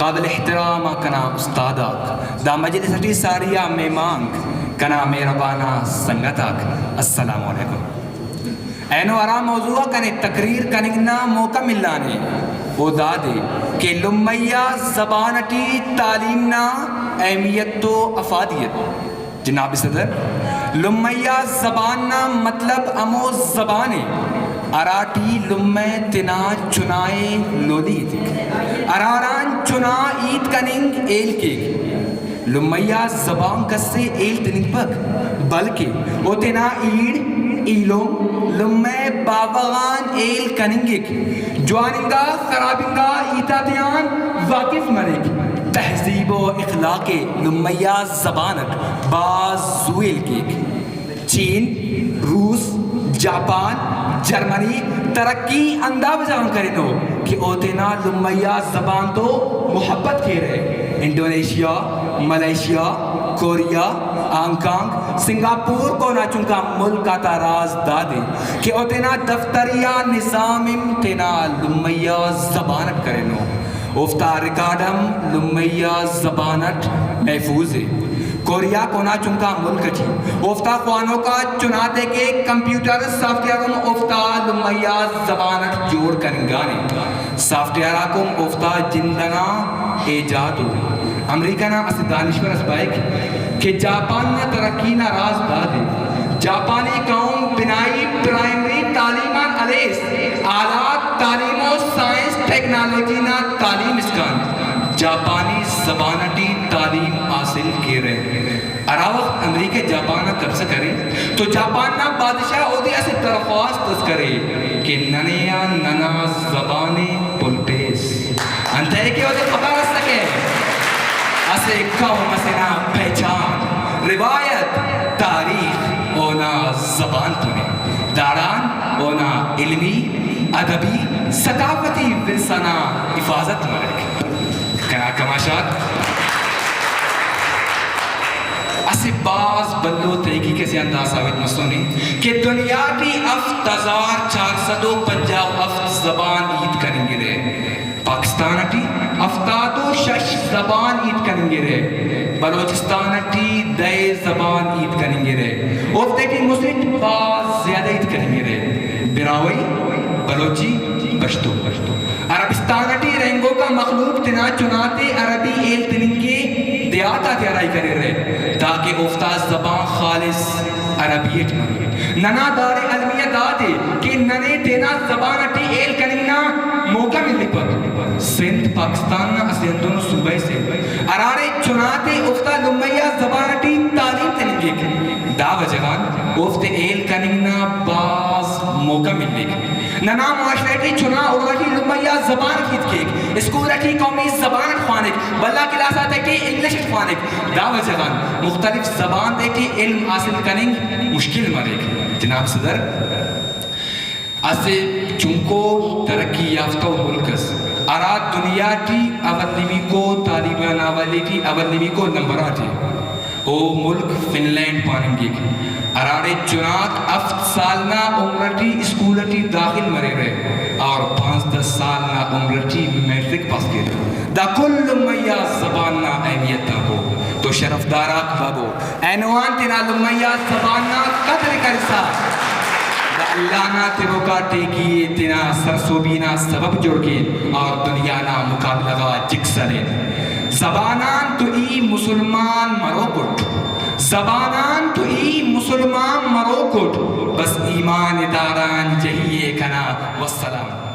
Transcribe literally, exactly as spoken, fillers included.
قابل احترام آ کنا استاد آک، دا مجلس اٹی ساری آ مہمانک، کنا مہربان آ سنگت آک، السلام علیکم۔ اینو ہرا موضوع آ کنے تقریر کننگ نا موقع ملانے، او دادے کہ لمئی آ زبان اٹی تعلیم نا اہمیت و افادیت۔ جناب صدر، لمئی آ زبان نا مطلب ہمو زبان ءِ ہراٹی لمہ تینا چنا ءِ لولی ایتک، ہراڑان چنا ہیت کننگ ہیل کیک۔ لمئی آ زبان کس ءِ ہیل تننگپک، بلکہ او تینا ایڑ، ایلم، لمہ باوہ غان ہیل کننگک، جوان انگا خراب انگا ہیت آتیان واقف مریک۔ تہذیب و اخلاق ءِ لمئی آ زبان اٹ بھاز زو ہیل کیک۔ چین، روس، جاپان، جرمنی ترقی ہندا وجہ غان کرینو کہ او تینا لمئی آ زبان تو محبت کیرہ۔ انڈونیشیا، ملائیشیا، کوریا، ہانگ کانگ، سنگاپور کونا چنکا ملک آتا راز دادے کہ او تینا دفتری آ نظام ہم تینا لمئی آ زبان اٹ کرینو۔ اوفتا ریکارڈ ہم لمئی آ زبان اٹ محفوظ ءِ۔ کوریا کونا چنکا ملک اٹی اوفتا خوانوکا چناتے کہ کمپیوٹر سافٹ ویئر ہم اوفتا لمئی آ زبان اٹ جوڑ کننگانے۔ سافٹ ویئر آک ہم اوفتا جند انا ایجاد ءُ۔ امریکہ نا اسہ دانشور اس پائک کہ جاپان نا ترقی نا راز دادے۔ جاپانی قوم بنائی پرائمری تعلیم آن ہلیس اعلیٰ تعلیم و سائنس ٹیکنالوجی نا تعلیم اسکان جاپانی زبان اٹی تعلیم حاصل کیرہ۔ ہرا وخت امریکہ جاپان نا قبضہ کرے تو جاپان نا بادشاہ اودے اسہ درخواست اس کرے کہ ننے آ ننا زبان ءِ پلپیس۔ انتئے کہ اودے خبر ئسکہ اسہ قوم ئسے نا پہچان، روایت، تاریخ اونا زبان تون ءِ۔ داڑان اونا علمی، ادبی، ثقافتی ورثہ نا حفاظت مریک۔ کنا کماشات اسہ بھاز بھلو تحقیق ئسے آن دا ثابت مسنے کہ دنیا ٹی ہفت ہزار چار سد و پنجاہ و ہفت زبان ہیت کننگرہ۔ پاکستان اٹی ہفتاد و شش زبان ہیت کننگرہ، بلوچستان اٹی دہ زبان ہیت کننگرہ، اوفتے ٹی مسٹ بھاز زیادہ ہیت کننگرہ، براہوئی، بلوچی، پشتو۔ عربستان اٹی رہینگوکا مخلوق تینا چناتے عربی ہیل تننگ کہ دیہات آتے ہرائی کریرہ تاکہ اوفتا زبان خالص عربی اٹ مرے۔ ننا داڑے المیہ دادے کہ ننے تینا زبان اٹی ہیل کننگ نا موقع ملپک۔ سندھ پاکستان نا اسہ ہندنو صوبہ سے ہراڑے چناتے اوفتا لمئی آ زبان اٹی تعلیم تننگک، دا وجہ غان اوفتے ہیل کننگ نا بھاز موقع ملیک۔ ننا معاشرہ ٹی چنا اوڑاٹی لمئی آ زبان اٹ ہیت کیک، اسکول اٹی قومی زبان اٹ خوانک، بھلا کلاس آتیٹی انگلش اٹ خوانک۔ دا وجہ غان مختلف زبان تیٹی علم حاصل کننگ مشکل مریک۔ جناب صدر، اسہ چنکو ترقی یافتہ ءُ ملک اس ہرا دنیا ٹی اول نمیکو تعلیم نا حوالے ٹی اول نمیکو نمبر آ ٹی او ملک فن لینڈ پاننگک، ہراڑے چناک ہفت سال نا عمر اٹی اسکول اٹی داخل مریرہ اور پانزدہ سال نا عمر اٹی میٹرک پاس کیرہ۔ دا کل لمئی آ زبان نا اہمیت آکو تو شرفدار آک بابو، اینو آن تینا لمئی آ زبان نا قدر کرسا دا اللہ نا تروکا ٹیکی ءِ تینا سرسہبی نا سبب جوڑ کین اور دنیا نا مقابلہ غا جک سلین۔ زبان آن تو ای مسلمان مروک اٹ، زبان آن تو ای مسلمان مروک اٹ، بس ایمان داران جہی ءِ کنا۔ والسلام۔